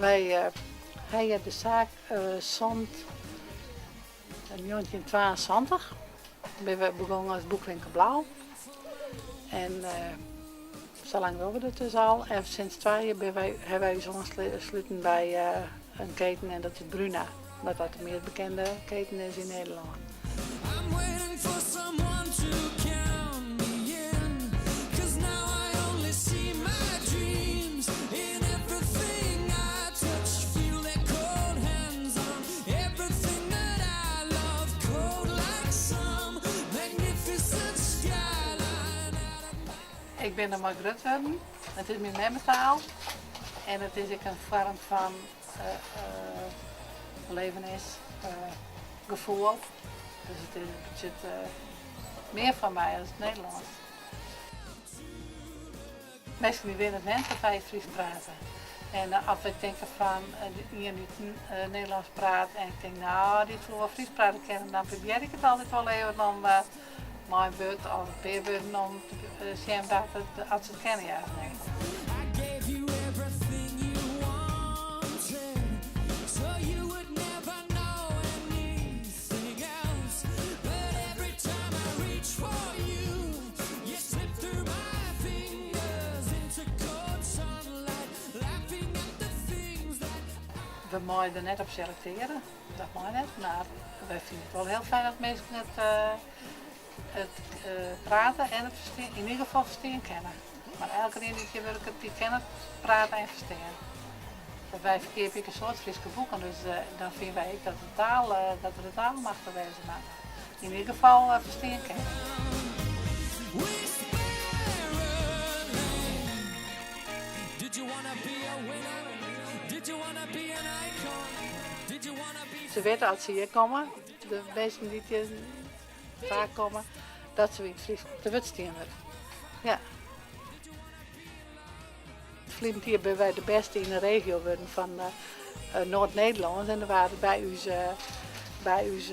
Wy hawwe de saak sûnt 1972. Binne we begûn as boekwinkel Blaauw. En sa lang dogge we dat dus al. En sinds twa jier binne wy, hawwe wy ús oansluten by in keten en dat is Bruna. Wat dat de meast bekende keten is yn Nederlân. Ik bin der mei grut wurden. It is myn memmetaal en it is ek in foarm fan belevenis, gefoel. Dus it betsjut mear foar my as it Nederlânsk. Minsken dy binne it wend dat wy Frysk prate. En as wy tinke fan ien dy't Nederlânsk praat en ik tink no dy soe wol Frysk prate kinne, dan probearje ik it altyd wol even om mei in wurd of in pear wurden om te sjen oft se it kenne ja of nee. We meie der net op selektearje, dat mei net, mar wy fine it wol hiel fijn dat minsken it it praten en it ferstean, yn ieder gefal ferstean kinne. Mar elkenien dy't hjir wurket, dy kin it praten en ferstean. Wy ferkeapje ek in soad Fryske boeken, dus dan fine wy ek dat de taal, dat we de taal machtich wêze moatte. Yn ieder gefal ferstean kinne. Se witte as se hjir komme, de minsken dy't hjir faak komme, dat se yn it Frysk te wurd stien wurde. Ja. Ferline jier binne wy de bêste yn de regio wurden fan Noard-Nederlân en der waard by ús by ús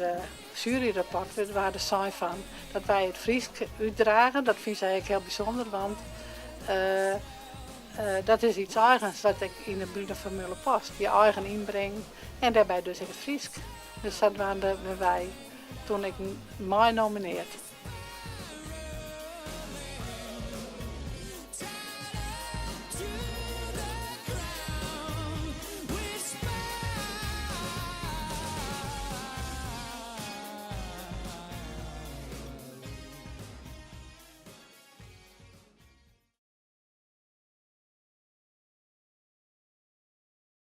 sjueryrapport waard der sein fan dat wy it Frysk útdrage. Dat fine sy ek hiel bysûnder, want dat is iets eigens wat ek yn de Bruna formule past. Je eigen ynbring en dêrby dus ek it Frysk. Dus sadwaande binne wy toen ek mei nomineard.